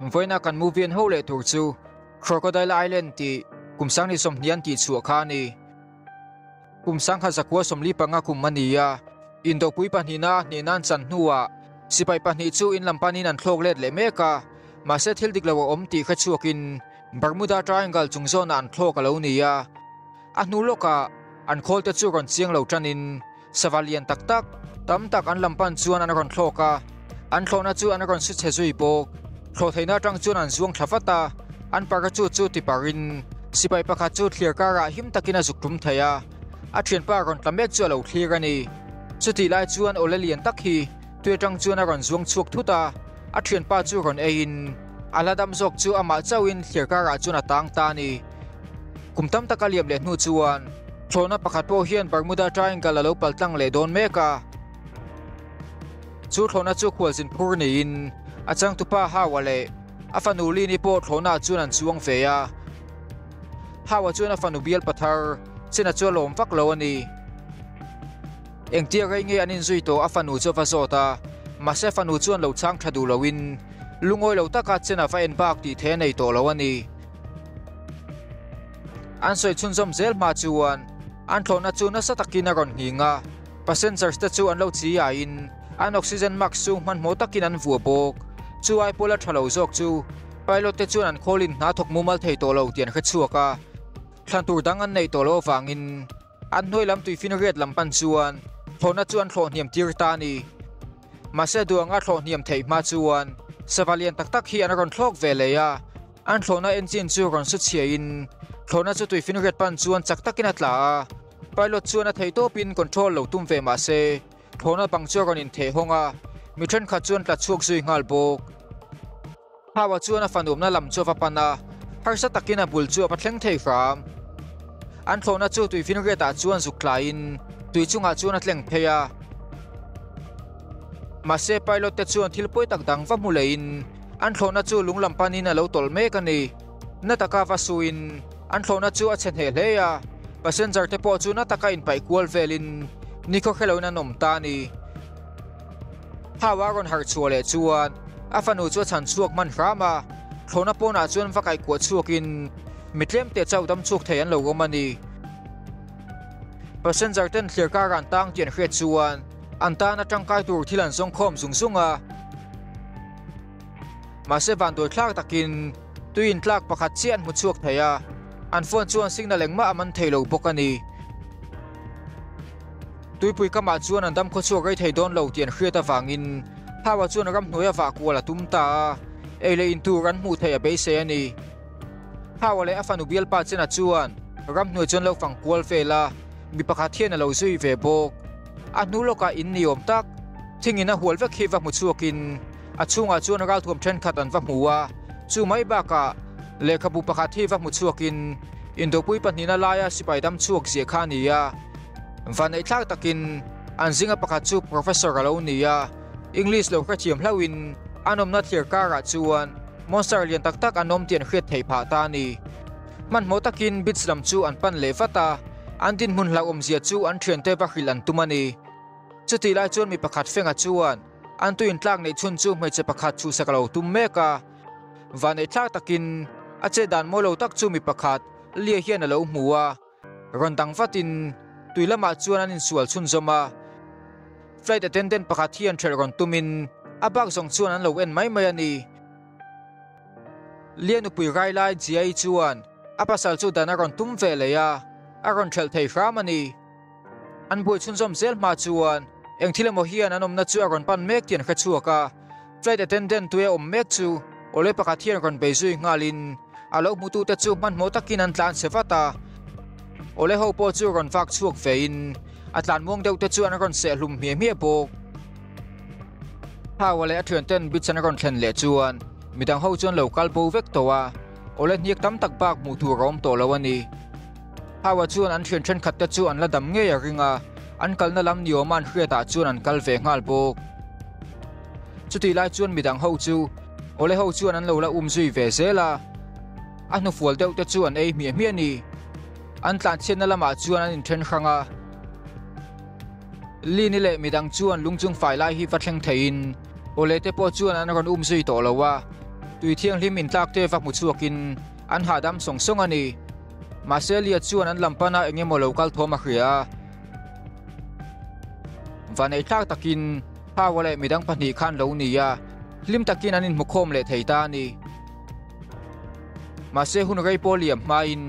Vawiina kan movie an ho leh tur chu Crocodile Island tih kum sang ni 20 an tih chhuah kha a ni. Kum 1945 kum a ni a, indopui pahnihna a hnehna an chan hnuah sipai pahnih chu in lam panin an thlawk let leh mek a, mahse thil dik lo a awm tih hrechhuakin Bermuda Triangle chung zawnah an thlawk a lo ni a. A hnu lawkah an khawl te chu rawn chiang lo tanin sava lian tak tak tam tak an lam pan chuan an rawn thlawk a, an thlawhna chu an rawn su chhe zui bawk. Thlawh theihna atang chuan an zuang thla vat a, an parachute chu ti parin sipai pakhat chu thlir karah him takin a zuk tum thei a, a thianpa rawn tla mek chu a lo thlir a ni. Chutih lai chuan awle lian tak hi tui atang chuan a rawn zuang chhuak thut a, a thianpa chu rawn eiin a la dam zawk chu amah chauhin thlir karah chuan a tang ta a ni. Kum tam taka liam leh hnu chuan thlawhna pakhat pawh hian Bermuda Triangle a lo pal tlang leh dawn mek a. Chu thlawhna chu khualzin phur niin a changtupa Hawa leh a fanu Lini pawh thlawhnaah chuan an chuang ve a. Hawa chuan a fanu bial pathar Chena chu a lawm vak lo a ni. Engtia rei nge an inzui tawh a fanu chu a va zawt a, mahse fanu chuan lo chhang tha duh loin lungawi lo taka Chena va en bak tih theih a nei tawh lo a ni. An sawi chhunzawm zel hma chuan an thlawhna chu nasa takin a rawn nghing a, passengers te chu an lo chi aiin an oxygen mask chu hmanhmawh takin an vuah bawk. Chu ai pawla tha lo zawk chu pilot te chuan an khawlin hna thawk mumal thei tawh lo tih an hre chhuak a, thlan tur dang an neih tawh loh avangin an hnuai lam tuifinriat lam pan chuan thlawhna chu an thlawh hniam tir ta a ni. Mahse duanga thlawh hniam theih hma chuan sava lian tak tak hi an rawn thlawk ve leh a, an thlawhna engine chu rawn su chhiahin thlawhna chu tuifinriat pan chuan chak takin a tla a, pilot chuan a theih tawpin control lo tum ve mahse thlawhna bang chu a rawn intheh hawng a, mi thenkhat chuan tla chhuak zui nghal bawk. Hawa chuan a fanuamna lam chu a va pan a, harsa takin a bul chu a va thleng thei hram. An thlawhna chu tuifinriatah chuan zuk tlaiin tui chungah chuan a tleng phei a. Mahse pilot te chuan thil pawi tak dang va hmu leiin an thlawhna chu lung lam panin a lo tawlh mek a ni. Na taka va suin an thlawhna chu a chhe hneh hle a, passenger te pawh chu na taka inpaih kual velin nikhaw hreloin an awm ta a ni. Hawa rawn harh chhuah leh chuan a fanu chu a chhan chhuak hman hram a, thlawhna pawnah chuan va kaih kuah chhuakin mi tlem te chauh dam chhuak thei an lo awm a ni. Passenger ten thlir kar an tang tih an hriat chuan an tan a tangkai tur thil an zawng khawm zung zung a. Mahse vanduai thlak takin tui intlak pakhat chiah an hmu chhuak thei a, an phone chuan signal engmah a man thei lo bawk a ni. Tuipui kamah chuan an dam khawchhuak rei thei dawn lo tih an hriat avangin Hawa chuan ramhnuai a vah kual a tum ta a, ei leh in tur an hmuh theih a beisei a ni. Hawa leh a fanu bialpa Chena chuan ramhnuai chuan lo fang kual vel a, mi pakhat hian a lo zui ve bawk. A hnu lawkah in ni awm tak, thingin a hual vek hi va hmu chhuakin a chhungah chuan ralthuam thenkhat an va hmu a, chu mai bakah lehkhabu pakhat hi va hmu chhuakin indopui pahnihna laia sipai dam chhuak ziah kha a ni a. Vaneihthlak takin an zinga pakhat chu Professor a lo ni a, English lo hrethiam hlauhin an awmna thlir karah chuan monster lian tak tak an awm tih an hriat theih phah ta a ni. Hmanhmawh takin beach lam chu an pan leh vat a, an dinhmun hlauhawmzia chu an thiante va hrilh an tum a ni. Chutih lai chuan mi pakhat fenga chuan an tuin tlak neih chhun chu hmeichhe pakhat chhuhsak a lo tum mek a, vaneihthlak takin a chet dan mawi lo tak chu mi pakhat Lia hian a lo hmu a. Rawn dang vatin tui lamah chuan an insual chhunzawm a, flight attendant pakhat hian ṭhelh rawn tumin a bak zawng chuan an lo en mai mai a ni. Lia nupui rai lai Jiai chuan a pasal chu dan a rawn tum ve leh a, a rawn ṭhelh thei hram a ni. An buai chhunzawm zel hma chuan eng thil emaw hian an awmna chu a rawn pan mek tih an hre chhuak a, flight attendant tui a awm mek chu awle pakhat hian rawn bei zui nghalin a lo hmutute chu hmanhmawh takin an tlan chhe vat a, awle ho pawh chu rawn vak chhuak vein a tlan muang deuh te chu an rawn seh hlum hmiah hmiah bawk. Hawa leh a thianten beach an rawn thlen leh chuan midang ho chuan lo kal bo vek tawh a, awle hniak tam tak bak hmuh tur a awm tawh lo a ni. Hawa chuan an thian thenkhat te chu an la dam ngei a ring a, an kalna lam ni awma an hriatah chuan an kal ve nghal bawk. Chutih lai chuan midang ho chu awle ho chuan an lo la um zui ve zel a, a hnufual deuh te chu an ei hmiah hmiah a ni. An tlanchhiatna lamah chuan an inthen hrang a, Lini leh midang chuan lungchung fai lai hi va thleng theiin awle te pawh chuan an rawn um zui tawh lo a. Tui thianghlim intlak te va hmu chhuakin an hahdam sawng sawng a ni. Mahse Lia chuan an lam pana eng emaw lo kal thawm a hria a. Vaneihthlak takin Hau-a leh midang pahnih khan lo ni a, hlim takin an inhmukhawm leh thei ta a ni. Mahse hun rei pawh liam hmain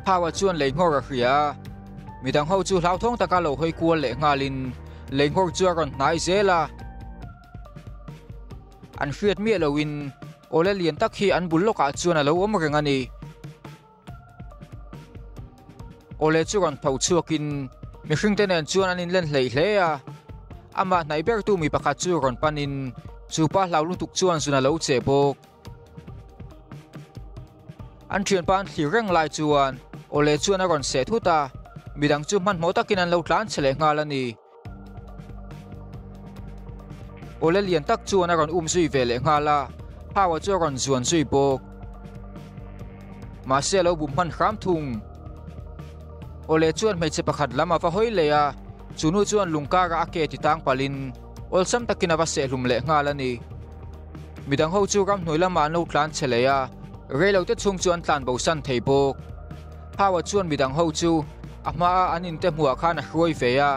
Hau-a chuan lei nghawr a hria a, midang ho chu hlauthawng taka lo hawi kual leh nghalin lei nghawr chu a rawn hnai zel a. An hriat miah loin awle lian tak hi an bul lawkah chuan a lo awm reng a ni. Awle chu rawn tho chhuakin mihringte nen chuan an inlen hleih hle a, amah hnaih bertu mi pakhat chu rawn panin chu pa hlau lutuk chuan zun a lo cheh bawk. An thianpa an thlir reng lai chuan awle chuan a rawn seh thut a, midang chu hmanhmawh takin an lo tlan chhe leh nghal a ni. Awle lian tak chuan a rawn um zui ve leh nghal a, Hau-a chu a rawn zuan zui bawk. Mahse a lo bum hman hram thung. Awle chuan hmeichhe pakhat lam a va hawi leh a, chu nu chuan lung karah a ke ti tang palhin awlsam takin a va sehhlum leh nghal a ni. Midang ho chu ramhnuai lamah an lo tlan chhe leh a, reilote chhung chu an tlan bosan thei bawk. Hau-a chuan midang ho chu a hmaa an inte hmuah khan a hruai ve a.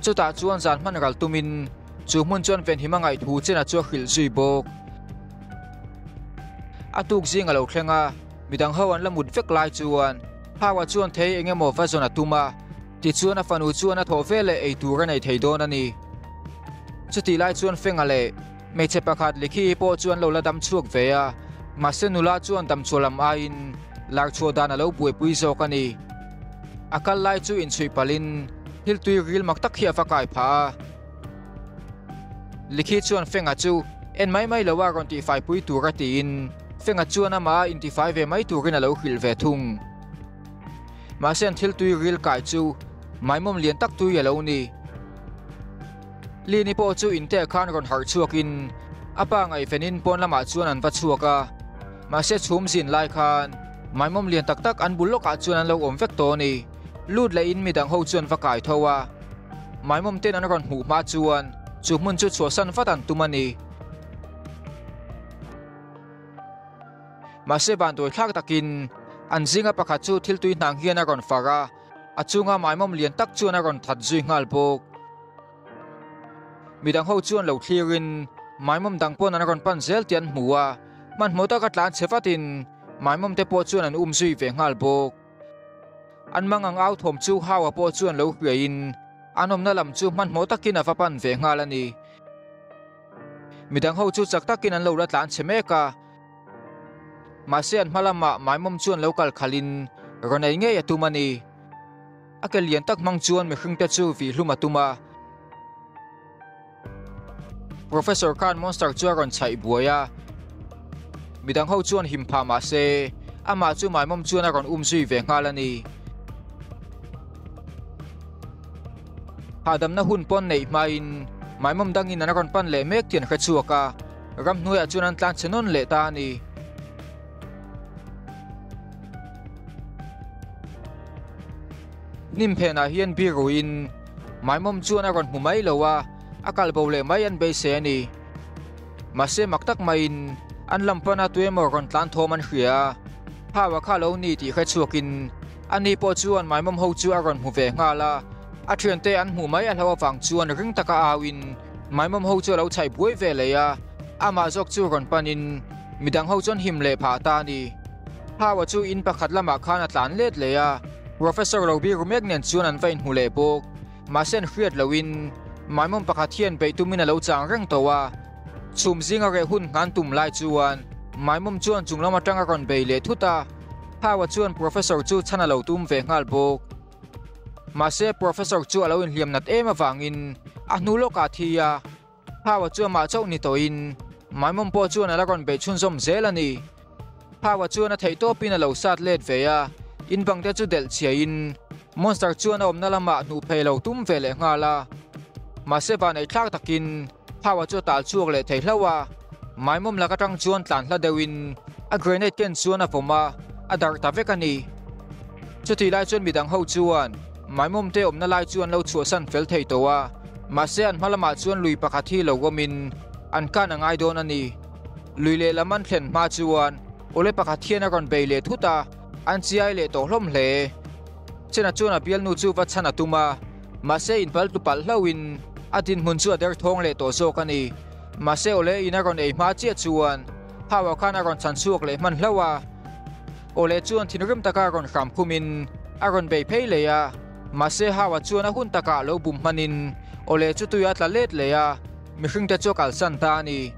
Chutah chuan zan hman ral tumin chu hmun chuan venhim a ngaih thu chen a chu a hrilh zui bawk. A tuk zing a lo thleng a, midang ho an la mut vek lai chuan Hau-a chuan thei eng emaw va zawn a tum a, tichuan a fanu chuan a thawh veleh ei tur a nei thei dawn a ni. Chutih lai chuan Fenga leh Hmeichhe pakhat Likhi pawh chu an lo la dam chhuak ve a, mahse nula chuan damchhuah lam aiin lar chhuah dan a lo buaipui zawk a ni. A kal lai chu inchhuih palhin thil tui ril mak tak hi a va kai phah a. Likhi chuan Fenga chu en mai mai loa rawn tihfaipui tur a tiin Fenga chuan amah a intifai ve mai turin a lo hrilh ve thung. Mahse an thil tui ril kai chu maimawm lian tak tui a lo ni. Lini pawh chu in teh khan rawn harh chhuakin a pa ngaihvenin pawn lamah chuan an va chhuak a, mahse chhum zin lai khan maimawm lian tak tak an bul lawkah chuan an lo awm vek tawh a ni. Lut lehin midang ho chuan va kai tho a, maimawm ten an rawn hmuh hma chuan chu hmun chu chhuahsan vat an tum a ni. Mahse vanduai thlak takin an zinga pakhat chu thil tui hnang hian a rawn far a, A chunga maimawm lian tak chuan a rawn that zui nghal bawk. Midang ho chuan lo thlirin maimawm dang pawn an rawn pan zel tih an hmu a, hmanhmawh taka tlan chhe vatin maimawm te pawh chuan an um zui ve nghal bawk. An mangang au thawm chu Hau-a pawh chuan lo hriain an awmna lam chu hmanhmawh takin a va pan ve nghal a ni. Midang ho chu chak takin an lo la tlan chhe mek a. Mahse an hma lamah maimawm chuan lo kal khalhin rawn ei ngei a tum a ni. A ke lian tak hmang chuan mihring te chu vih hlum a tum a. Professor khan monster chu a rawn chhaih buai a. Midang ho chuan him phah mahse amah chu maimawm chuan a rawn um zui ve nghal a ni. Hahdamna hun pawn neih hmain maimawm dangin an rawn pan leh mek tih an hre chhuak a. Ramhnuaiah chuan an tlan chhe nawn leh ta a ni. Hnim phenah hian biruin maimawm chuan a rawn hmu mai lo a, a kal bo leh mai an beisei a ni. Mahse mak tak maiin an lam pana tuemaw rawn tlan thawm an hria a, Hau-a kha lo ni tih hre chhuakin ani pawh chuan maimawm ho chu a rawn hmu ve nghal a, a thiante an hmuh mai a hlo avang chuan ring taka auin Maimawm ho chu a lo chhaih buai ve leh a, amah zawk chu rawn panin midang ho chuan him leh phah ta a ni. Hau-a chu in pakhat lamah khan a tlan let leh a, Professor Robi Rumek nen chuan an va inhmu leh bawk. Mahse an hriat lohin Maimawm pakhat hian beih tumin a lo chang reng tawh a, chhum zinga reh hun nghan tum lai chuan Maimawm chuan chung lam atang a rawn bei leh thut a, Hau-a chuan Professor chu chhan a lo tum ve nghal bawk. Mahse Professor chu a lo inhliam nat em avangin a hnu lawkah a thi a, Hau-a chu amah chauh ni tawhin Maimawm pawh chuan a la rawn beih chhunzawm zel a ni. Hau-a chuan a theih tawpin a lo sat let ve a, in bangte chu delh chhiahin Monster chuan a awmna lamah hnuh phei lo tum ve leh nghal a. Mahse vanei thlak takin Hau-a chu a tal chhuak leh thei hlauh a, Maimawm lak atang chuan tlan hla deuhin a grenade ken chuan a vawm a, a darh ta vek a ni. Chutih lai chuan midang ho chuan Maimawm te awmna lai chu an lo chhuahsan fel thei tawh a, mahse an hma lamah chuan lui pakhat hi lo awmin an kan a ngai dawn a ni. Lui lehlam an thlen hma chuan awle pakhat hian a rawn bei leh thut a, an chiai leh tawh hlawm hle. Chena chuan a bialnu chu va chhan a tum a, mahse inpal tlu palh hlauhin a dinhmun chu a derthawng leh tawh zawk a ni. Mahse awle in a rawn ei hma chiah chuan Hau-a khan a rawn chhan chhuak leh hman hlauh a. Awle chuan thinrim taka a rawn hram khumin a rawn bei phei leh a, mahse Hau-a chuan a hun takah lo bum hmanin awle chu tui a tla let leh a, mihringte chu a kalsan ta a ni.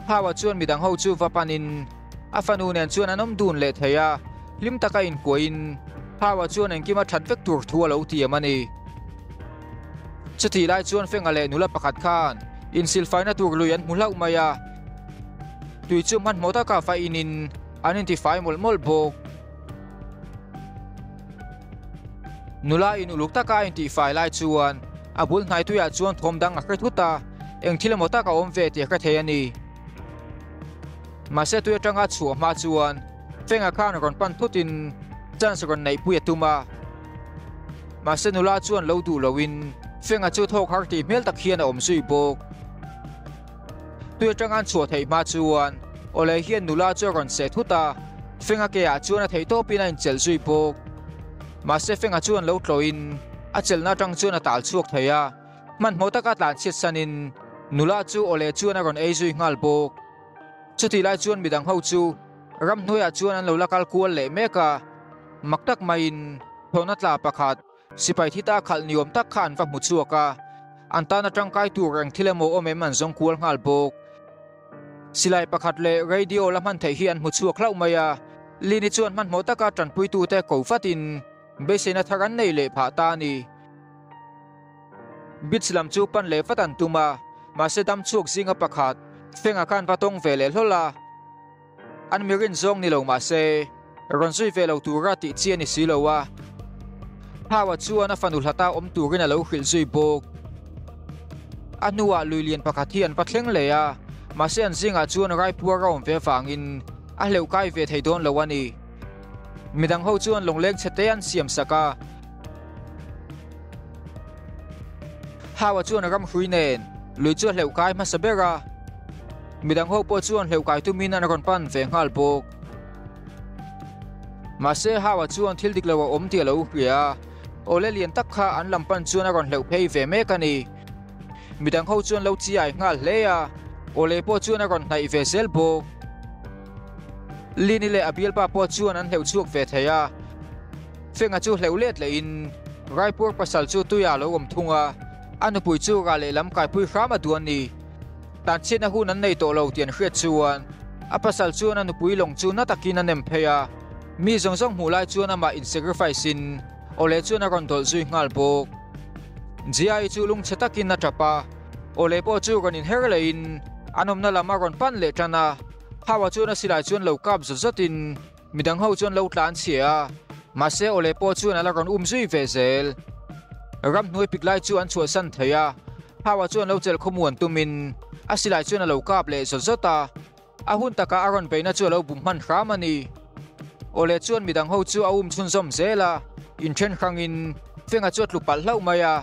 Hau-a chuan midang ho chu va panin a fanu nen chuan an awm dun leh thei a, hlim taka inkuahin Hau-a chuan engkim a that vek tur thu a lo tiam a ni. Chutih lai chuan Fenga leh nula pakhat khan insilfaina tur lui an hmu hlauh mai a, tui chu hmanhmawh taka va inin an intifai mawlh mawlh bawk. Nula in uluk taka a intihfai lai chuan a bul hnai tuiah chuan thawm dang a hre thut a, eng thil emaw tak a awm ve tih a hre thei a ni. Mahse tui atanga chhuah hma chuan Fenga khan rawn pan thutin chance rawn neihpui a tum a. Mahse nula chuan lo duh loin Fenga chu thawk har tih hmel tak hian a awm zui bawk. Tui atanga an chhuah theih hma chuan Awle hian nula chu a rawn seh thut a, Fenga ke ah chuan a theih tawpin a inchelh zui bawk. Mahse Fenga chuan lo tlawhin a chelhna atang chuan a tal chhuak thei a, hmanhmawh taka tlan chhiat sanin nula chu Awle chuan a rawn ei zui nghal bawk. Chutih lai chuan midang ho chu ramhnuaiah chuan an lo la kal kual leh mek a, mak tak maiin thlawhna tla pakhat Sipai thi ta khalh ni awm tak kha an va hmu chhuak a, an tana tangkai tur eng thil emaw awm em an zawng kual nghal bawk. Silai pakhat leh radio la hman theih hi an hmu chhuak hlauh mai a, Lini chuan hmanhmawh taka tanpuitute ko vatin beiseina thar an nei leh phah ta a ni. Beach lam chu pan leh vat an tum a, mahse dam chhuak zinga pakhat Fenga khan va tawng ve leh hlawl a. An mi rin zawng ni lo mah se, rawn zui ve lo tura tih chi a ni si lo a. Thau-a chuan a fanu hlata awm turin a lo hrilh zui bawk. A hnuah lui lian pakhat hi an va thleng leh a, mahse an zingah chuan raipuar a awm ve avangin a hleuh kai ve thei dawn lo a ni. Midang ho chuan lawngleng chhe te an siam sak a. Hau-a chuan ramhrui nen lui chu a hleuh kai hmasa ber a. Midang ho pawh chuan hleuh kai tumin an rawn pan ve nghal bawk. Mahse Hau-a chuan thil dik lo a awm tih a lo hria a, awle lian tak kha an lam pan chuan a rawn hleuh phei ve mek a ni. Midang ho chuan lo chiai nghal hle a, awle pawh chuan a rawn hnaih ve zel bawk. Lini leh a bialpa pawh chuan an hleuh chhuak ve thei a. Fenga chu hleuh let lehin Raipur pasal chu tuiah a lo awm thung a, a nupui chu rah lehlam kaipui hram a duh a ni. Tanchhiatna hun an nei tawh lo tih an hriat chuan a pasal chuan a nupui lawng chu na takin a nem phei a, mi zawng zawng hmuh lai chuan amah in sacrifice in Awle chuan a rawn dawlh zui nghal bawk. Jia-i chu lungchhe takin a tap a, Awle pawh chu rawn inher lehin an awmna lam a rawn pan leh tan a, Hau-a chuan a silai chuan lo kap zawt zawtin Midang ho chuan lo tlan chhia a, mahse Awle pawh chuan a la rawn um zui ve zel. Ramhnuai pik lai chu an chhuahsan thei a, Hau-a chuan lo chelh khawmuan tumin a silai chuan a lo kap leh zawt zawt a, a hun takah a rawn beihna chu a lo bum hman hram a ni. Awle chuan midang ho chu a um chhunzawm zel a, inthen hrangin Fenga chu a tlu palh hlauh mai a.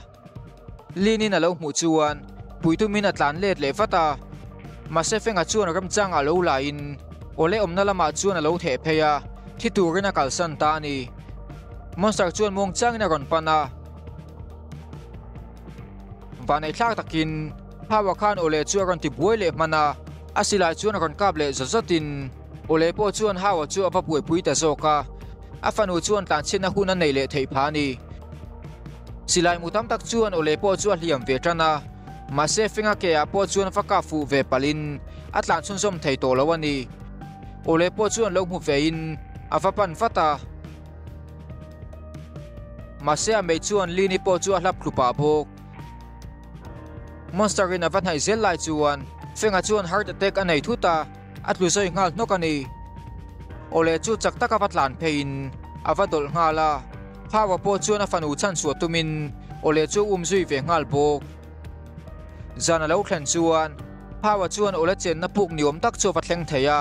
Lin-in a lo hmuh chuan pui tumin a tlan let leh vat a, mahse Fenga chuan ramchangah lo laiin awle awmna lamah chuan a lo theh phei a, thi turin a kalsan ta a ni. Monster chuan muangchangin a rawn pan a, vaneihthlak takin Hau-a khan awle chu a rawn ti buai leh hman a, a silai chuan a rawn kap leh zawt zawtin awle pawh chuan Hau-a chu a va buaipui ta zawk a, a fanu chuan tlanchhiatna hun a neih leh theih phah a ni. Silai mu tam tak chuan awle pawh chu a hliam ve tan a, mahse Fenga ke ah pawh chuan va kap fuh ve palhin a tlan chhunzawm thei tawh lo a ni. Awle pawh chuan lo hmu ve in a va pan vat a, mahse a mei chuan Lini pawh chu a hlap thlu pah bawk. Monster in a va hnaih zel lai chuan Fenga chuan heart attack a nei thut a, a tlu zawi nghal hnawk a ni. Awle chu chak taka va tlan pheiin a va dawlh nghal a, Hau-a pawh chuan a fanu chhanchhuah tumin Awle chu a um zui ve nghal bawk. Zan a lo thlen chuan Hau-a chuan Awle chenna puk ni awm tak chu a va thleng thei a,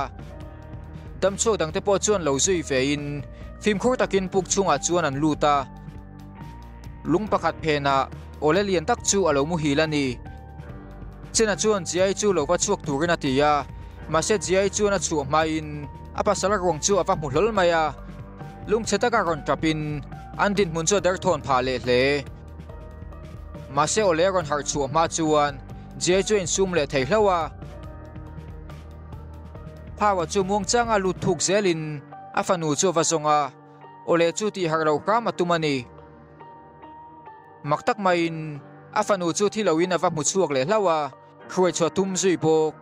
damchhuak dangte pawh chuan lo zui vein fimkhur takin puk chhungah chuan an lut a. Lung pakhat phenah Awle lian tak chu a lo muhil a ni. Chena chuan Chiai chu lo va chhuak turin a ti a. Mahse Jiai chuan a chhuah hmain a pasal ruang chu a va hmu hlawl mai a, lungchhe taka rawn tapin an dinhmun chu a derthawn phah leh hle. Mahse awle a rawn harh chhuah hma chuan Jiai chu a insum leh thei hlauh a. Hau-a chu muangchanga lut thuk zelin a fanu chu a va zawng a, awle chu tih harh loh hram a tum a ni. Mak tak maiin a fanu chu thi loin a va hmu chhuak leh hlauh a, hruai chhuah tum zui bawk.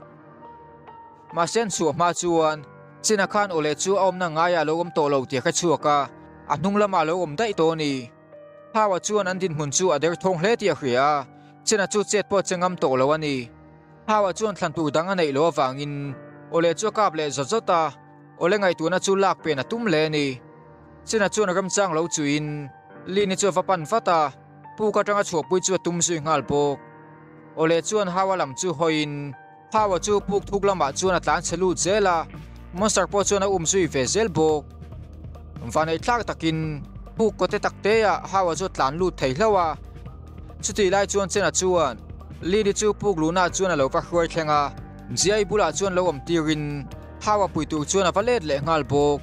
Mahse an chhuah hma chuan China khan awle chu a awmna ngaiah a lo awm tawh lo tih a hre chhuak a, a hnung lamah a lo awm daih tawh a ni. Hau-a chuan an dinhmun chu a derthawng hle tih a hria a, China chu chet pawh a che ngam tawh lo a ni. Hau-a chuan thlan tur dang a neih loh avangin awle chu a kap leh zawt zawt a, awle ngaihtuahna chu lak pen a tum hle a ni. China chuan ramchang lo chuin Lin-i chu a va pan vat a, puk atanga chhuahpui chu a tum zui nghal bawk. Awle chuan Hau-a lam chu hawiin Hau-a chu puk thuk lamah chuan a tlan chhe lut zel a, Monster pawh chuan a um zui ve zel bawk. Vanei tlak takin puk kawte tak teah Hau-a chu a tlan lut thei hlauh a. Chutih lai chuan Chena chuan Lin-i chu puk luhnaah chuan a lo va hruai thleng a, Jiai bulah chuan lo awm tirin Hau-a pui tur chuan a va let leh nghal bawk.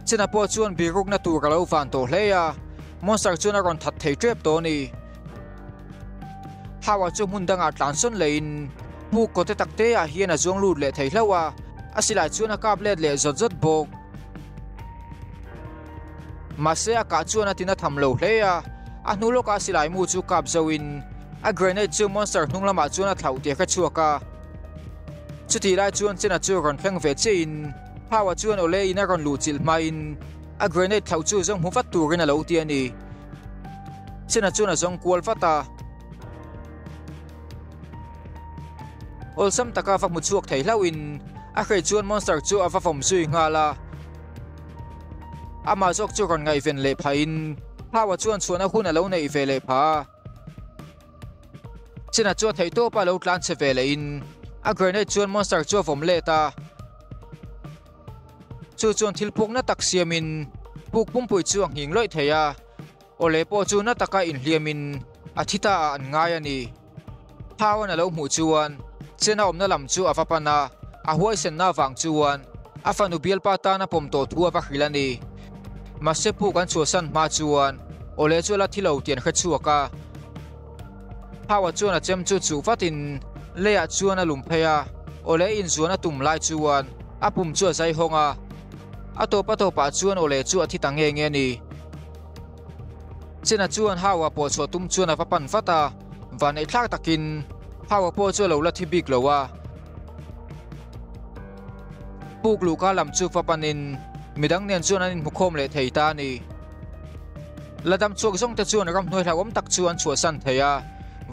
Chena pawh chuan birukna tur a lo van tawh hle a, Monster chuan a rawn that thei tep tawh a ni. Hau-a chu hmun dangah tlan sawn lehin puk kawte tak te ah hian a zuang lut leh thei hlauh a, a silai chuan a kap let leh zawt zawt bawk. Mahse a kah chuan a tina tham lo hle a, a hnu lawkah a silai mu chu kap zoin a grenade chu Monster hnung lamah chuan a thlauh tih a hre chhuak a. Chutih lai chuan Chena chu rawn thleng ve chiahin Hau-a chuan awle in a rawn luh chilh hmain a grenade thlauh chu zawng hmu vat turin a lo ti a ni. Chena chuan a zawng kual vat a. Awlsam taka va hmu chhuak thei hlauhin a hrei chuan Monster chu a va vawm zui nghal a. Amah zawk chu rawn ngaihven leh phahin Hau-a chuan chhuahna hun a lo neih ve leh phah a. China chu a theih tawp a lo tlan che ve leh in a grenade chuan monster chu a vawm let a, chu chuan thil puk na tak siam in puk pumpui chu a nghing lawih thei a, awle pawh chu na taka inhliam in a thi ta ah an ngai a ni. Thau-an a lo hmuh chuan China awmna lam chu a va pan a, a huaisenna avang chuan a fanu bialpa tan a pawm tawh thu a va hrilh a ni. Mahse puk an chhuahsan hma chuan awle chu a la thi lo tih an hre chhuak a. Hau-a chuan a chem chu chuh vatin leiah chuan a lum phei a, awle inzuan a tum lai chuan a pum chu a zai hawng a. A tawp a tawpah chuan awle chu a thi ta nge nge a ni. Chena chuan Hau-a pawh chhuah tum chuan a va pan vat a, vanneih thlak takin Hau-a pawh chu a lo la thi bik lo a. Puk luhka lam chu va panin midang nen chuan an inhmukhawm leh thei ta a ni. La dam chhuak zawng te chuan ramhnuai hlauhawm tak chu an chhuahsan thei a,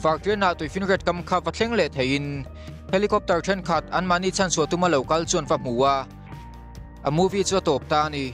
Vartirnah tuifinriat kam kha va thleng leh theiin helicopter thenkhat anmahni chhanchhuah tuma lo kal chuan va hmu a, a movie chu a tawp ta a ni.